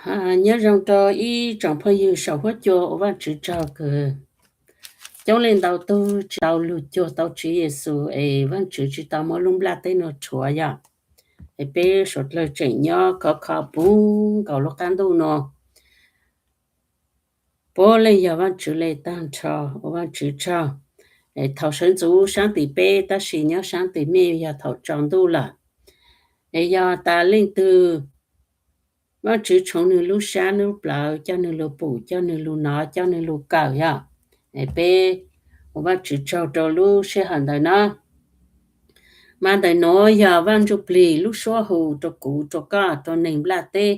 Nyob zoo rau ib tsoom phooj ywg saum huab cua uas Vajtswv tsaug kawg. Coob leej ntau tug tsis tau lug cuag tau Tswv Yexus es Vajtswv tsis tau muab lub nplaj teb nuav rhuav yog. Es peb suav dlawg tseem nyob khov kho puv nkaus lub qab ntuj nuav. Puab leej yog Vajtswv le tag nrho, ua Vajtswv tsaug. Es thaum sawv ntxuv saab tim peb tab sis nyob saab tim mej yog thaum tsaus ntuj lawm. Es yog tas leej twg Vajtswv tshoov nwg lub sab lub plawv, coj nwg lug pum, coj nwg lug nov, coj nwg lug kawm yog. Es peb ua Vajtswv tsaug rau lub sij hawm ntawm no. Mas ntawm nuav yog Vaaj Ntsuj Plig lub suab hu rau kuv, rau koj, rau neeg nplaj teb.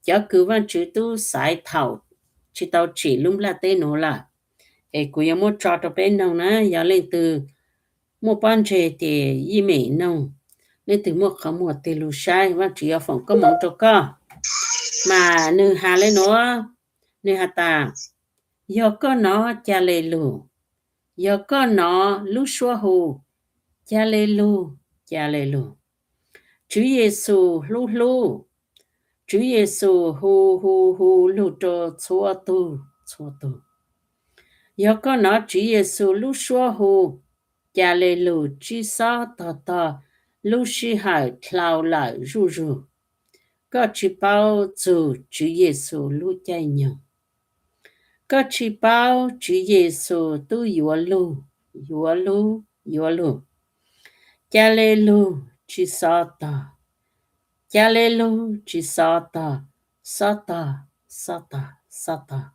Cov kws Vaajtswv tub xaiv thaum tsis tau tsim lub nplaj teb nuav lawm. Es kuv yuav muab tso rau peb noog na, yog leej twg muaj pob ntseg ces yeej meem noog, leej twg muaj qhov muag tig lug saib, Vaajtswv yuav foom koob moov rau koj. Mas nwg has le nuav, nwg has tas, yog koj nov ca le lug, yog koj nov lub suab hu ca le lug, ca le lug. Tswv Yexus hlub hlub, Tswv Yexus hu hu hu lug rau txhua tug, txhua tug. Yog koj nov Tswv Yexus lub suab hu ca le lug, tsi xob tog tog lub sij hawm dlhau lawm zuj zug. Koj tsi paub txug Tswv Yexus lub caij nyoog. Koj tsi paub Tswv Yexus tub yuav lug, yuav lug, yuav lug. Ca le lug tsi xob tog, ca le lug tsi xob tog, xob tog, xob tog, xob tog.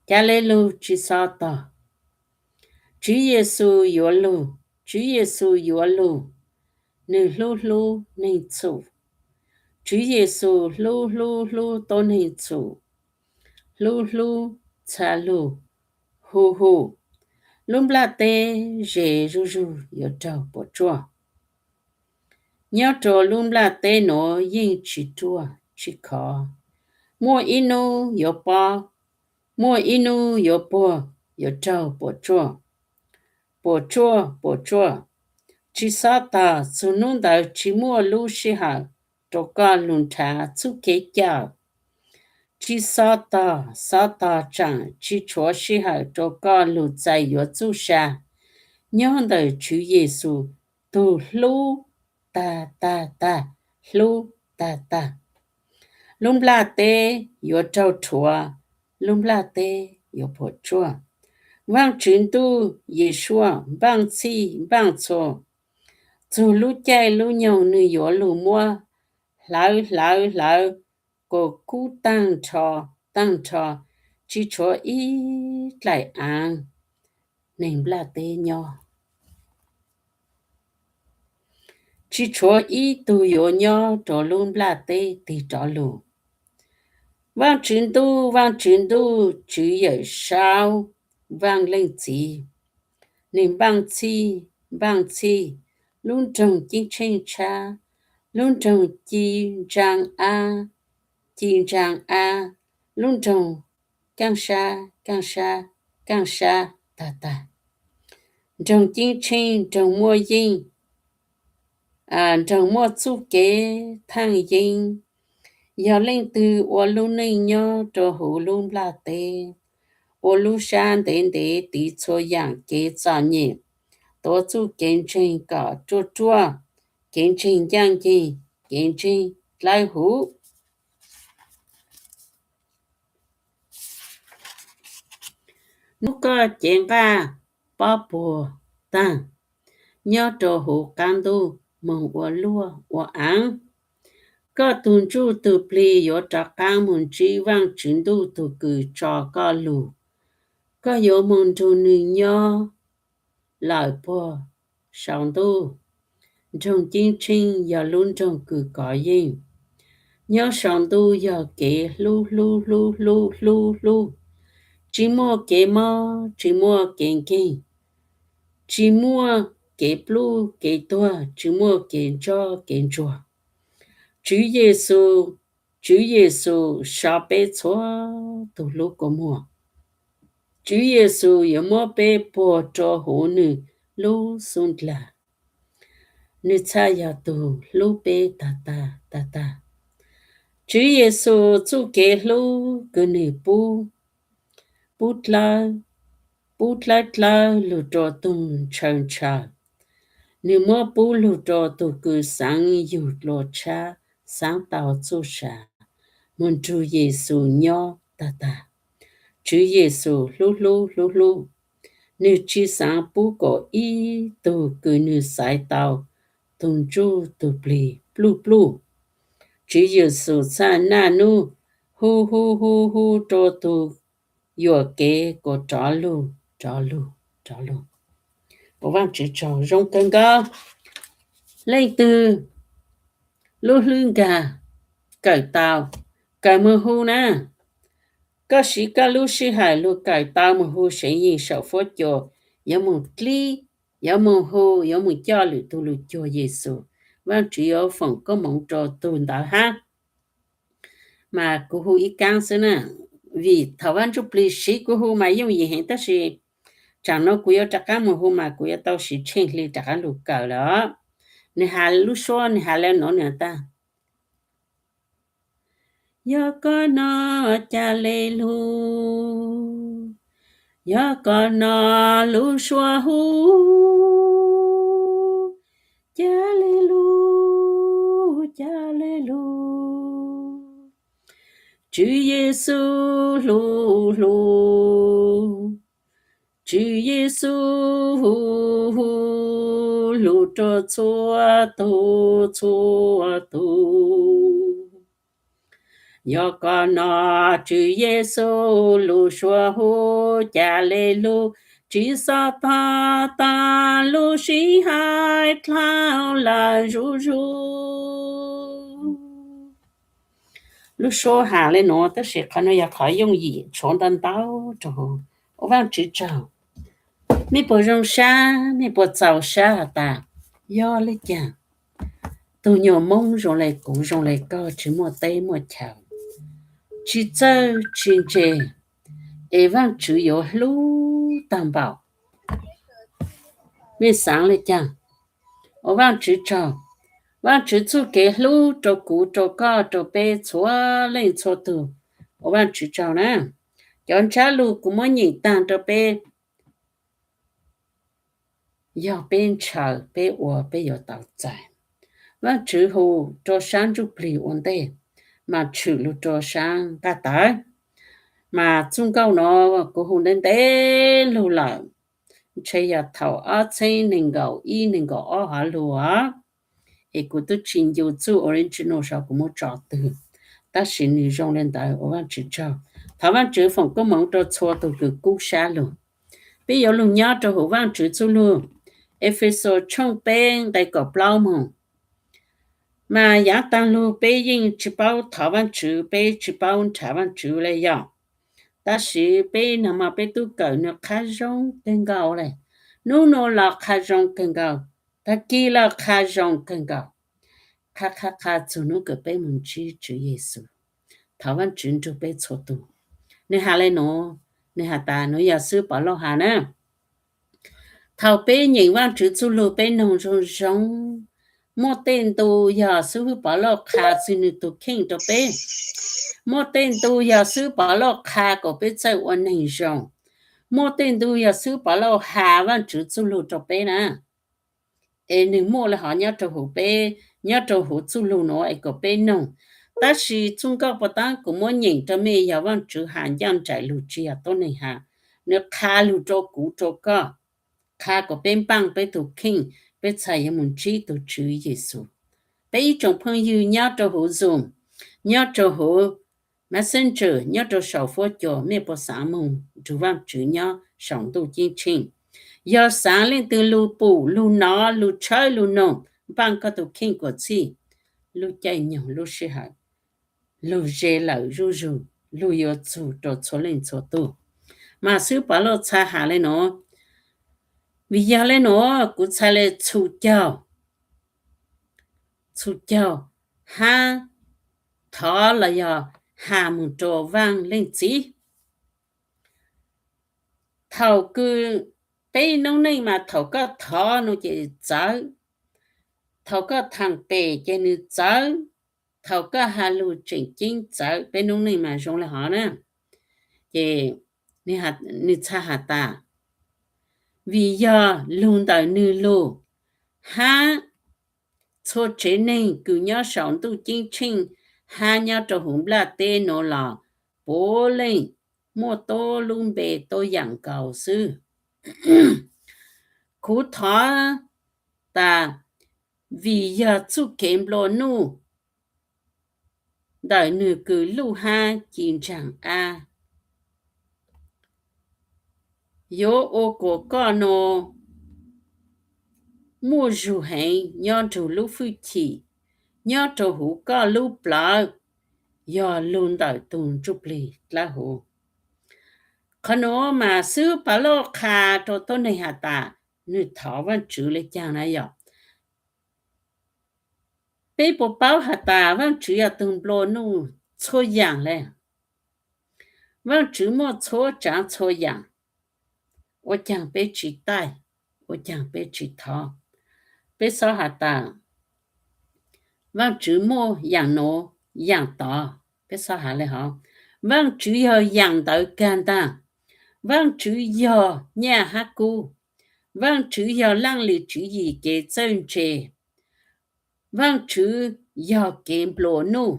Ca le lug tsi xob tog. Tswv Yexus yuav lug, Tswv Yexus yuav lug. Nwg hlub hlub neeg txhum. Tswv Yexus hlub hlub hlub tuab neeg txhum, hlub hlub txha lug, hu hu. Lub nplaj teb ze zuj zug yuav raug puas tsuaj. Nyob rua lub nplaj teb nuav yeej tsi ruaj tsi khov. Muaj ib nub yuav pob, muaj ib nub yuav puag, yuav raug puas tsuaj. Puas tsuaj, puas tsuaj. Tsi xob tog, txug nub ntawd tsi muaj lub sij hawm rua koj lug nrhav txuj kev cawm. Tsi xob tog, xob tog tsaam tsi tshuav sij hawm rua koj lug txais yuav txuj sa nyob ntawm Tswv Yexus tug hlub tag tag tag, hlub tag tag. Lub nplaj teb yuav raug rhuav, lub nplaj teb yuav puas tsuaj. Vaajtswv ntuj Yeshua npaaj txhij npaaj txhua, txug lub caij lub nyoog nwg yuav lug muab hlawv hlawv hlawv kom kub taag nrho, taag nrho, tsi tshuav ib dlaim aav neeg nplaj teb nyob. Tsi tshuav ib tug yuav nyob rua lub nplaj teb tig rov lug. Vaajtswv ntuj, Vaajtswv ntuj, Tswv Yawm Saub Vaaj Leej Txiv, nwg npaaj txhij npaaj txhij, lub nroog ceeb tsheej tshab, lub nroog ci ntsaa ab, ci ntsaa ab, lub nroog kaaj sab kaaj sab kaaj sab tag tag. Nroog ceeb tsheej, nroog muaj yeej, nroog muaj txuj kev thaaj yeeb. Yog leej twg ua lub neej nyob rua huv lub nplaj teb, ua lub sab ntev ntev tiv txhua yaam kev txom nyem, tuav txuj kev ntseeg kom ruaj ruaj, kev ntseeg ncaaj nceeg, kev ntseeg dlawb huv. Nub koj cev nqaj pob puag taag, nyob rua huv qaab ntuj moog ua luaj ua aav. Koj tug ntsuj tug plig yuav rov qaab moog ntsib Vaajtswv ntuj tug kws tso koj lug. Koj yuav moog nrug nwg nyob lawm puag saum ntuj. Nroog ceeb tsheej yog lub nroog kws kov yeej. Nyob saum ntuj yog kev hlub hlub hlub hlub hlub hlub. Tsi muaj kev mob, tsi muaj kev nkeeg, tsi muaj kev plub kev tuag, tsi muaj kev ntsob kev ntsuag. Tswv Yexus, Tswv Yexus so peb txhua tug lub kua muag. Tswv Yexus yuav muab peb puag rua huv nwg lub xub ndlag. Nwg txhaj yog tug hlub peb tag tag tag tag. Tswv Yexus txuj kev hlub kws nwg pub, pub dlawb, pub dlawb dlawb lug rua tug ntshaw ntshaw. Nwg muab pub lug rua tug kws xaav yug dlua tshab, xaav tau txuj sa, moog nrug Yexus nyob tag tag. Tswv Yexus hlub hlub hlub hlub, nwg tsi xaav pub kom ib tug kws nwg xaiv tau tug ntsuj tug plig pluj pluj. Tswv Yexus txhaj naj nub hu hu hu hu rua tug yuam kev kuas rov lug, rov lug, rov lug. Ua Vaajtswv tsaug, zoo kawg nkaus. Leej twg lub hlwb nkag kawm tau, kawm moog hu na. Koj siv koj lub sij hawm lug kawm tau moog hu seev yeeg saum fuab cua, yuav moog dlib, yuav moog hu, yuav moog coj lwm tug lug cuag Yexus. Vaajtswv yuav foom koob moov rua tug ntawd hab. Mas kuv hu ib kaab xwb na, vim thaum Vaaj Ntsuj Plig siv kuv hu mas yooj yim heev, tab sis tsaam no kuv yuav rov qaab moog hu mas kuv yuav tau siv tsheej hli rov qaab lug kawm lawm. Nwg has lub suab, nwg has le nuav nwg has tag: Yog koj nov ca le lug, yog koj nov lub suab hu, ca le lug, ca le lug. Tswv Yexus hlub hlub, Tswv Yexus hu hu hlub rua txhua tug, txhua tug. Yog koj nov Tswv Yexus lub suab hu, ca le lug, tsi xob tog tog lub sij hawm dlhau lawm zuj zug. Lub suab has le nuav, tab sis qhov nuav yog qhov yooj yim tshuav ntau ntau rua huv. Ua Vaajtswv tsaug. Mej puas zoo sab, mej puas txaus sab has tas, yog le caag tug nyuas Moob zoo le kuv, zoo le koj, tsi muaj teb muaj chaw, tsi txawj tsi ntse, es Vaajtswv yuav hlub taag npaum? Mej xaav le caag? Ua Vaajtswv tsaug. Vaajtswv txuj kev hlub rua kuv, rua koj, rua peb txhua leej txhua tug. Ua Vaajtswv tsaug na. Cov ntsab lug kuv muab nyeem taag rua peb, yog peb ntshaw peb ua peb yuav tau txais. Vaajtswv hu rua saab ntsuj plig ua ntej, mas tshwm lug rua saab nqaj tawv. Mas txuj nkauj nuav kuv hu ntev ntev lug lawm, ntshe yog thaum ob txheeb neeg nkaum ib neeg nkaum ob hov lug os. Es kuv tub tsi ncu txuj original saib kuv muab tso twg, tab sis nwg zoo le ntawd. Ua Vaajtswv tsaug. Thov Vaajtswv foom koob moov rua txhua tug kws kub sab lug. Peb yuav lug nyob rua huv Vaajtswv txuj lug. Efexus tshooj peb nqe kaum plaub moog. Mas yaav taag lug peb yeej tsi paub thov Vaajtswv, peb tsi paub nrhav Vaajtswv le yog, tab sis peb nag hmo peb tub kawm nwg qha zoo kawg nkaus le. Nub nuav los qha zoo kawg nkaus, taag kis los qha zoo kawg nkaus. Qha qha qha txug nub kws peb moog ntsib Tswv Yexus. Thov Vaajtswv nrug peb txhua tug. Nwg has le nuav, nwg has tas, nuav yog xib hwb Pov Lauj has na. Thaum peb nyeem Vaajtswv txuj lug peb noog zoo zoo. Muaj tej ntu yog xib hwb Pov Lauj qha txug nwg tug kheej rua peb. Muaj tej ntu yog xib hwb Pov Lauj qha kom peb txawj ua neeg zoo. Muaj tej ntu yog xib hwb Pov Lauj has Vaajtswv txuj lug rua peb na. Es nwg muaj le hov nyob rua huv peb, nyob rua huv txuj lug nuav es kom peb noog. Tab sis txuj nkauj puas taab kuv muab nyeem rua mej yog Vaajtswv has ncaj nraim lug, tsi yog tuab neeg has. Nwg qha lug rua kuv rua koj, qha kom peb npaaj peb tug kheej, peb txhad yuav moog ntsib tug Tswv Yexus. Peb ib tsoom phooj ywg nyob rua huv Zoom, nyob rua huv Messenger, nyob rua saum fuab cua, mej puas xaav moog nrug Vaajtswv nyob saum ntuj ceeb tsheej? Yog xaav leej twg lug pum lug nov lug tshawb lug noog npaaj koj tug kheej kuas txhij, lub caij nyoog lub sij hawm lug ze lawm zuj zug, lug yuav txug rua txhua leej txhua tug. Mas xib hwb Pov Lauj txhad has le nuav, vim yog le nuav kuv txhad le txhum caug, txhum caug hab thov los yog has moog rua Vaaj Leej Txiv. Thaum kws peb noob neej mas thaum koj thov nuav ces txawv, thaum koj thaam pem ces nwg txawv, thaum koj has lug tseem ceeb txawv, peb noob neej mas zoo le hov na. Ces nws txhaj has tas, vim yog lug ntawm nws lug, hab txhua tsev neeg kws nyob saum ntuj ceeb tsheej hab nyob rau huv nplaj teb nuav los puav leej muaj tuab lub npe tuab yaam nkaus xwb. Kuv thov tas, vim yog txuj kev nplua nuj ntawm nwg kws luj hab ci ntsaag ab, yuav ua kuas koj nuav muaj zug heev nyob nrug lub fwj chim nyob rau huv koj lub plawv, yog lug ntawm tug ntsuj plig dlawb huv. Qhov nuav mas xib hwb Pavlauj qha rau tuab neeg has tas, nwg thov Vaajtswv le caag na yog? Peb puas paub has tas Vaajtswv yog tug nplua nuj txhua yaam le? Vaajtswv muaj txhua tsaav txhua yaam, ua caag peb tsi taij, ua caag peb tsi thov? Peb xob has tas Vaajtswv muaj yaam nuav yaam tod, peb xob has le hov. Vaajtswv yog yaam ntawd kag ntaag. Vaajtswv yog nyaj hab kub. Vaajtswv yog leej li tswv yim kev txawj ntse. Vaajtswv yog kev nplua nuj.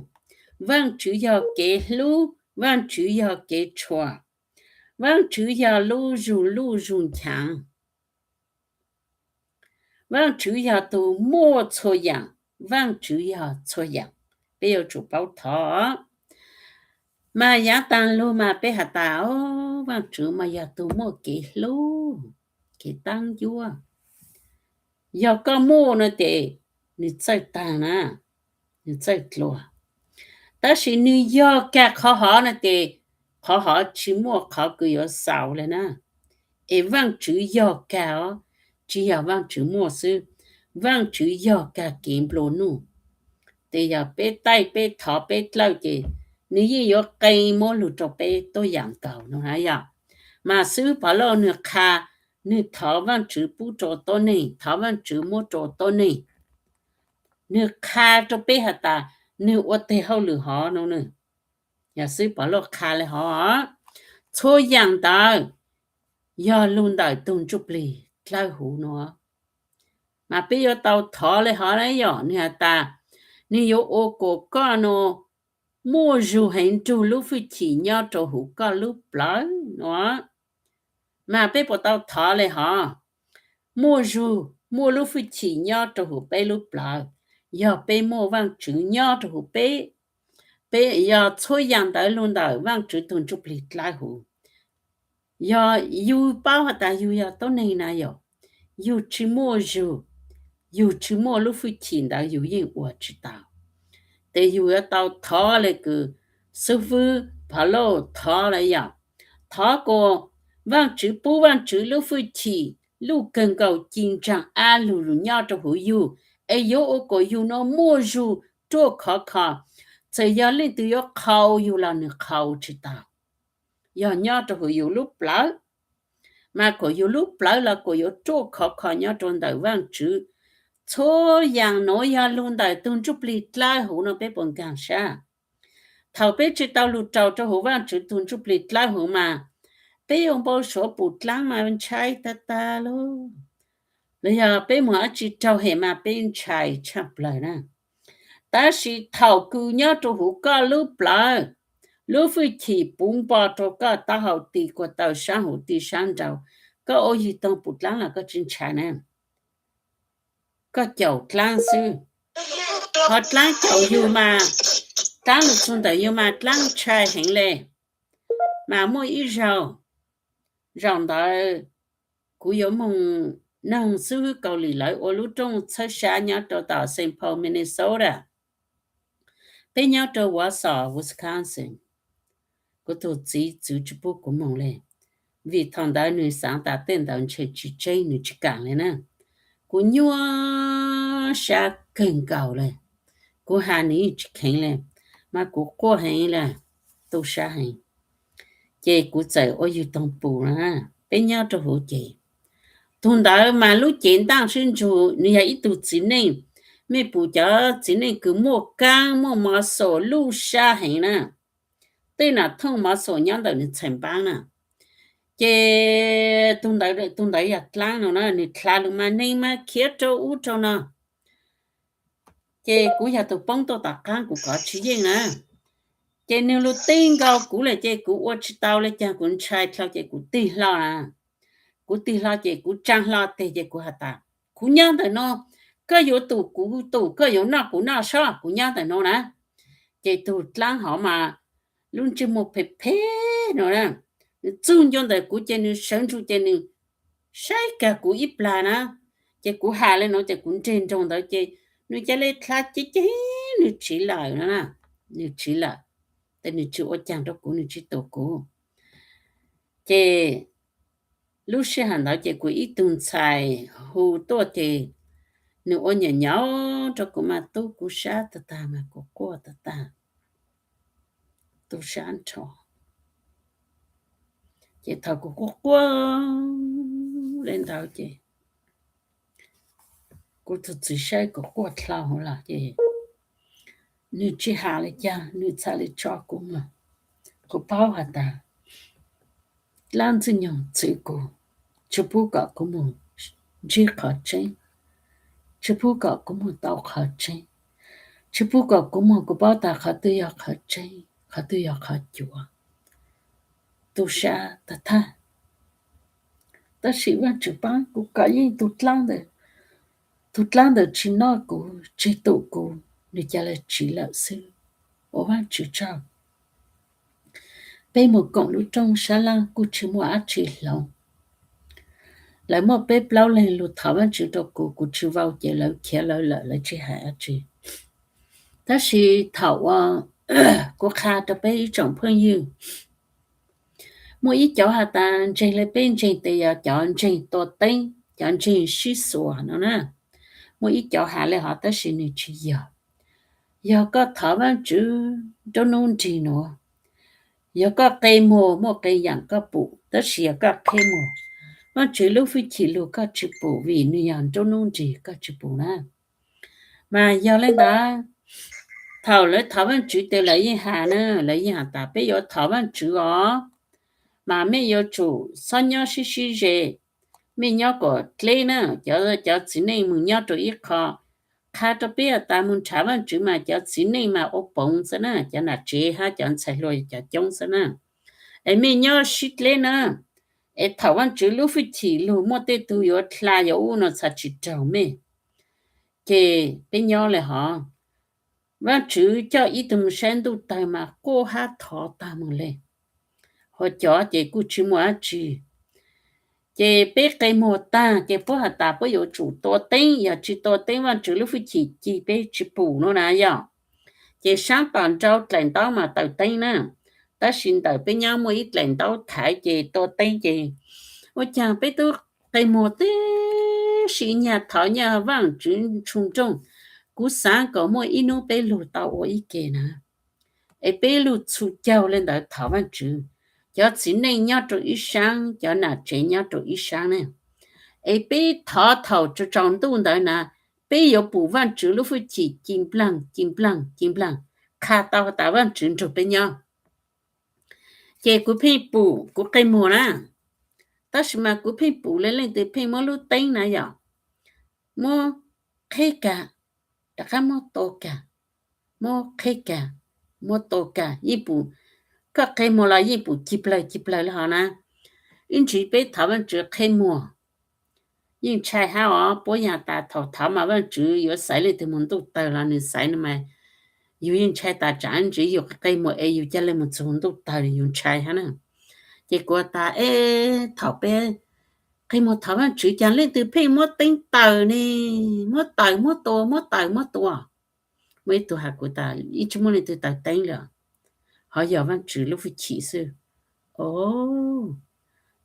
Vaajtswv yog kev hlub. Vaajtswv yog kev tshua. Vaajtswv yog lub zug luj zug nchaav. Vaajtswv yog tug muaj txhua yaam. Vaajtswv yog txhua yaam. Peb yuav tsum paub thov. Mas yaav taag lug mas peb has tas, o, Vaajtswv mas yog tug muaj kev hlub, kev taab ncuab. Yog koj muaj no ces nwg txawj taag na, nwg txawj dlua. Tab sis nwg yog kag qhov hov no ces qhov hov tsi muaj qhov kws yuav xaus le na. Es Vaajtswv yog kag os, tsi yog Vaajtswv muaj xwb. Vaajtswv yog kag kev nplua nuj. Tes yog peb taij peb thov peb dlawb ces nwg yeej yuav qee muab lug rau peb tuab yaam nkaus no na yog. Mas xib hwb Pavlauj nwg qha, nwg thov Vaajtswv pub rau tuab neeg, thov Vaajtswv muab rau tuab neeg. Nwg qha rau peb has tas nwg ua teg hauj lwm hov no. Yog xib hwb Pavlauj qha le hov, txhua yaam ntawd yog lug ntawm tug ntsuj plig dlawb huv no. Mas peb yuav tau thov le hov na yog, nwg has tas, nwg yuav ua kuas koj nuav muaj zug heev nrug lub fwj chim nyob rau huv koj lub plawv no. Mas peb puas tau thov le hov? Muaj zug, muaj lub fwj chim nyob rau huv peb lub plawv, yog peb muaj Vaajtswv nyob rau huv peb. Peb yog txhua yaam ntawd lug ntawm Vaajtswv tug ntsuj plig dlawb huv. Yog yug paub has tas yug yog tuab neeg na yog, yug tsi muaj zug, yug tsi muaj lub fwj chim ntawd yug yeej ua tsi tau. Tes yug yuav tau thov le kws xib hwb Pavlauj thov le yog, thov kuas Vaajtswv pub Vaajtswv lub fwj chim luj kawg nkaus ci ntsaag ab lug lug nyob rau huv yug, es yuav ua kuas yug nuav muaj zug ruaj khov kho. Txawm yog leej twg yuav qhau yug los nwg qhau tsi tau. Yog nyob rau huv yug lub plawv, mas kuas yug lub plawv los kuas yuav ruaj khov kho nyob rau ntawm Vaajtswv. Txhua yaam nuav yog lug ntawm tug ntsuj plig dlawb huv no peb puas nkaag sab? Thaum peb tsi tau lug raug rau huv Vaajtswv tug ntsuj plig dlawb huv mas, peb ua npau suav pum dlaab mas ntshai tag tag lug. Los yog peb moog dlaab tsi raug hem mas peb ntshai tshaj plawg na. Tab sis thaum kws nyob rau huv koj lub plawv, lub fwj chim puv npo rau koj taub hau ti kuas taw sab huv ti sab nraud, koj ua yug toog pum dlaab los koj tsi ntshai na. Koj caum dlaab xwb. Ho dlaab caum yug mas, dlaab lug txug ntawm yug mas dlaab ntshai heev le. Mas muaj ib zaug, zaum ntawd kuv yuav moog noog xib hwb Kaus Lim lawv ua lub rooj txhawb sab nyob rau tom Saint Paul, Minnesota. Peb nyob rau Wausau, Wisconsin. Kuv tug txiv txwv tsi pub kuv moog le, vim thaum ntawd nwg xaav tas tej ntawd ntshe tsi tseeb, nwg tsi kaam le na. Kuv nyuaj sab kawg nkaus le, kuv has nwg yeej tsi kheev le, mas kuv quaj heev le, tu sab heev. Ces kuv txawm ua yug toog pum na, peb nyob rau huv ces, tug ntawd mas lub cev ntaaj sib ntsug, nwg yog ib tug txiv neej, mej pum cov txiv neej kws muaj kaab muaj mov xom luj sab heev na, tej nam thooj mov xom nyob ntawm nws txhais npaab na. Ces tus ntawd, tus ntawd yog dlaab no na, nws dlha lug mas neeg mas khiav rau ub rau no. Ces kuv yog tus poob tuaj tom qaab kuv kov tsis yeej na. Ces nws lug teb nkaus kuv lawm ces kuv ua tsis tau le caag, kuv ntshai dlhau ces kuv tig hlo na. Kuv tig hlo ces kuv tsaa hlo teg ces kuv has tas, kuv nyob ntawm no, koj yuav tum kuv tum, koj yuav noj kuv noj sab, kuv nyob ntawm no na. Ces tus dlaab hov mas lub ntsej muag phem phem no na, nws txug ncua ntawm kuv ces nws sawv ntsug ces nws saib kag kuv ib plag na. Ces kuv has le no ces kuv nreg nroog ntawd ces nws ca le dlha ceg ceg, nws tsiv lawm no na, nws tsiv lawm, tes nws tsis ua caag rau kuv, nws tsis tum kuv. Ces lub sij hawm ntawd ces kuv ib tug ntxhais hu tuaj ces nws ua nyuam nyaum rau kuv mas tub kuv sab tag tag mas kuv quaj tag tag, tu sab nrho. Ces thaum kuv quaj quaj le ntawd ces kuv tus txiv saib kuv quaj dlhau hauv lawm ces nws tsis has li cas, nws txhad li tso kuv mog. Kuv paub has tas dlaab ntxwg nyoog txwv kuv, tsis pub kom kuv mus ntsib qhov tseeb, tsis pub kom kuv mus tau qhov tseeb, tsis pub kom kuv mus kuv paub tas qhov twg yog qhov tseeb, qhov twg yog qhov cuav. Tu sab tag tag. Tab sis Vaajtswv paab kuv kom yeej tus dlaab ntawd, tus dlaab ntawd tsis noj kuv, tsis tum kuv, nws ca le tsiv lawm xwb. Ua Vaajtswv tsaug. Peb mus koom lub rooj sab laj kuj tsis muaj dab tsi hloov. Lawv muaj peb plaub leeg lug thov Vaajtswv rau kuv, kuv tsis vau ces lawv khiav lawv lawm, lawv tsis hais dab tsi. Tab sis thaum uas kuv qha rau peb ib tsoom phooj ywg, muaj ib cov has tas ntseeg le peb ntseeg tes yog cov ntseeg tua teeb, cov ntseeg sib xuas no na. Muaj ib cov has le hov tab sis nws tsis yog. Yog koj thov Vaajtswv nruab nub nrig nuav, yog koj qe muag muaj qee yaam koj pum, tab sis yog koj qe muag, Vaajtswv lub fwj chim lug koj tsis pum vim nws yog nruab nub nrig koj tsis pum na. Mas yog le ntawd, thaum lawv thov Vaajtswv tes lawv yeej has na, lawv yeej has tas peb yuav thov Vaajtswv os, mas mej yuav tsum xob nyob sib sib ze, mej nyob kom dleb na, cov, cov txiv neej mus nyob rau ib qho. Qha rau peb has tas mus nrhav Vaajtswv mas cov txiv neej mas ua poov xwb na, cov nam tsev hab cov ntxhais hluas cov coob xwb na. Es mej nyob sib dleb na, es thaum Vaajtswv lub fwj chim lug muaj tej tug yuav dlha yuav ub no txhad tsis raug mej. Ces peb nyob le hov, Vaajtswv coj ib tug mus saib ntuj tawg mas quaj hab thov tag mus le. Ho cov ces kuj tsis muaj dab tsi. Ces peb qe muag tag ces puab has tas puab yuav tsum tua teeb, yog tsis tua teeb Vaajtswv lub fwj chim ci peb tsis pum no na yog. Ces saab tom nrau dlaim ntaub mas taws teeb na. Tab sis ntawm peb nyob muaj ib dlaim ntaub thaiv ces tua teeb ces ua caag peb tub qe muag tib si nyag thov nyaj Vaajtswv ntsug nrooj, kuv xaav kom muaj ib nub peb lug tau ua ib ke na. Es peb lug txhu caug le ntawd thov Vaajtswv, cov txiv neej nyob rau ib saab, cov nam tsev nyob rau ib saab ne. Es peb thov thaum tsaus ntuj ntawd na, peb yuav pum Vaajtswv lub fwj chim ci nplaag ci nplaag ci nplaag, qha tau tas Vaajtswv nrug peb nyob. Ces kuv pheej pum, kuv qe muag na, tab sis mas kuv pheej pum le leej twg pheej muab lub teeb na yog muab qheb kag, rov qab muab tua kag, muab qheb kag, muab tua kag, yeej pum, koj qe muag los yeej pum ci plawg ci plawg le hov na. Ib ntsis peb thov Vaajtswv qheb muag yeej ntshai hab os, puab yog tas thaum thov mas Vaajtswv yuav xaiv leej twg mus ntuj tawg los nws xaiv no mas, yug yeej ntshai tas tsaam ntsis yug qe muag es yug ca le mus txug ntuj tawg yug ntshai hab na. Ces kuv tas eb, thaum peb qe muag thov Vaajtswv cas leej twg pheej muab teeb taws ne, muab taws muab tua, muab taws muab tua. Muaj ib tug has kuv tas ib tsi muaj leej twg taws teeb le, ho yog Vaajtswv lub fwj chim xwb. O,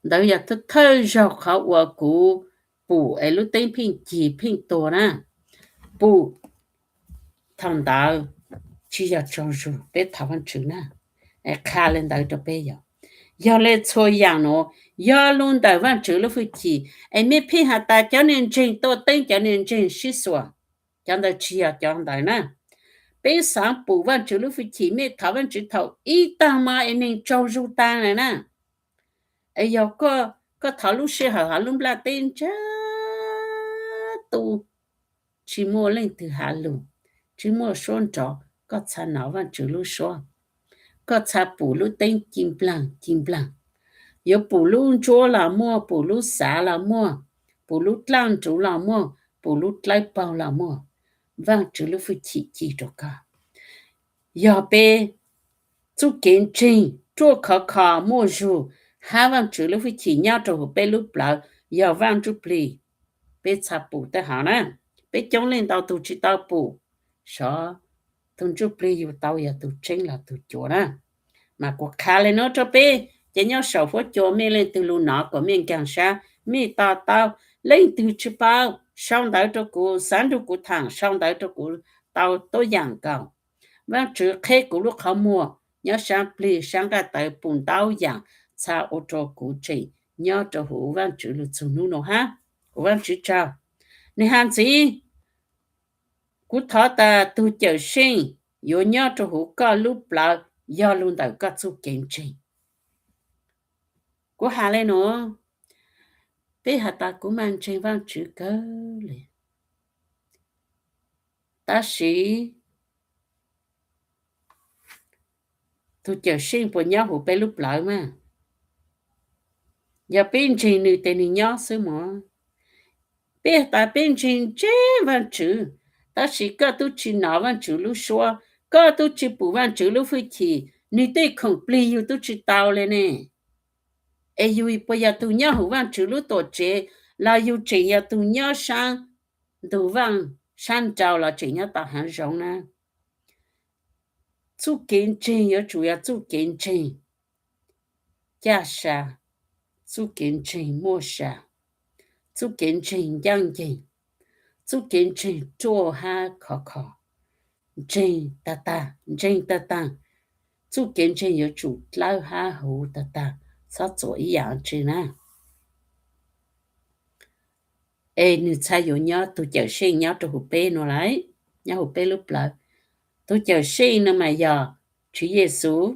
ntawd yog thawj zaug qhov uas kuv pum es lub teeb pheej cig pheej tuag na. Pum thaum ntawd tsis yog tsaug zug peb thov Vaajtswv na. Es qha le ntawd rau peb yog, yog le txhua yaam nuav yog lug ntawm Vaajtswv lub fwj chim. Es mej pheej has tas cov niag ntseeg tua teeb, cov niag ntseeg sib xuas, Cov ntawd tsis yog cov ntawd na. Peb xaav pum Vaajtswv lub fwj chim, mej thov Vaajtswv thaum ib taag mo es neeg tsaug zug taag le na. Es yog koj thov lub sij hawm hov lub nplaj teb ntsag tu, tsis muaj leej twg has lug, tsis muaj suab nrov, koj txhaj nov Vaajtswv lub suab. Koj txhaj pum lub teeb ci nplaag ci nplaag. Yuav pum lub ntsuab los muaj, pum lub xav los muaj, pum lub dlaaj nruv los muaj, pum lub dlawb paug los muaj. Vaajtswv lub fwj chim ci rua koj. Yog peb txuj kev ntseeg ruaj khov kho muaj zug, hab Vaajtswv lub fwj chim nyob rua huv peb lub plawv, yog Vaaj Ntsuj Plig, peb txhaj pum tej hov na. Peb coob leej ntau tug tsis tau pum, sov tug Ntsuj Plig yug tau yog tug tseeb los tug cuav na. Mas kuv qha le nuav rua peb, ces nyob saum huab cua mej leej twg lug nov kuas mej nkaag sab, mej to taub. Leej twg tsis paub sau ntawv rua kuv, xav nrug kuv thaam sau ntawv rua kuv tau tuab yaam nkaus. Vaajtswv qheb kuv lub qhov muag nyob saab plig saab nqaj tawv pum ntau yaam txha ua rua kuv tseem nyob rua huv Vaajtswv lug txug nub nua hab. Kuv Vaajtswv tsaug. Nwg has ntxiv, kuv thov tas tug Cawmseej yuav nyob rua huv koj lub plawv yog lug ntawm koj txuj kev ntseeg. Kuv has le nuav, peb has tas kuv mas ntseeg Vaajtswv kawg le, tab sis tug Cawmseej puas nyob huv peb lub plawv mas? Yog peb ntseeg nwg tes nwg nyob xwb mog. Peb has tas peb ntseeg ntseeg Vaajtswv, tab sis koj tub tsi nov Vaajtswv lub suab, koj tub tsi pum Vaajtswv lub fwj chim, nwg tej khoom plig yug tub tsi tau le ne. Es yug puas yog tug nyob huv Vaajtswv lub tuam tsev, los yug tseem yog tug nyob saab ntug vaaj saab nraud los tseem nyob tom haav zoov na? Txuj kev ntseeg yuav tsum yog txuj kev ntseeg caj sa, txuj kev ntseeg muaj sa, txuj kev ntseeg ncaaj nceeg, txuj kev ntseeg ruaj hab khov kho, ntseeg tag tag, ntseeg tag tag. Txuj kev ntseeg yuav tsum dlawb hab huv tag tag, txhob txuam ib yaam tsi na. Es nwg txhaj yuav nyob, tug Cawmseej nyob rua huv peb nua lawm, nyob huv peb lub plawv. Tug Cawmseej no mas yog Tswv Yexus,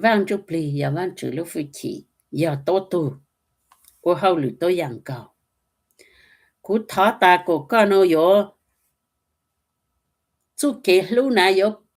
Vaaj Ntsuj Plig, yog Vaajtswv lub fwj chim, yog tuab tug ua hauj lwm tuab yaam nkaus. Kuv thov tas kuas koj nua yuav, txuj kev hlub na yuav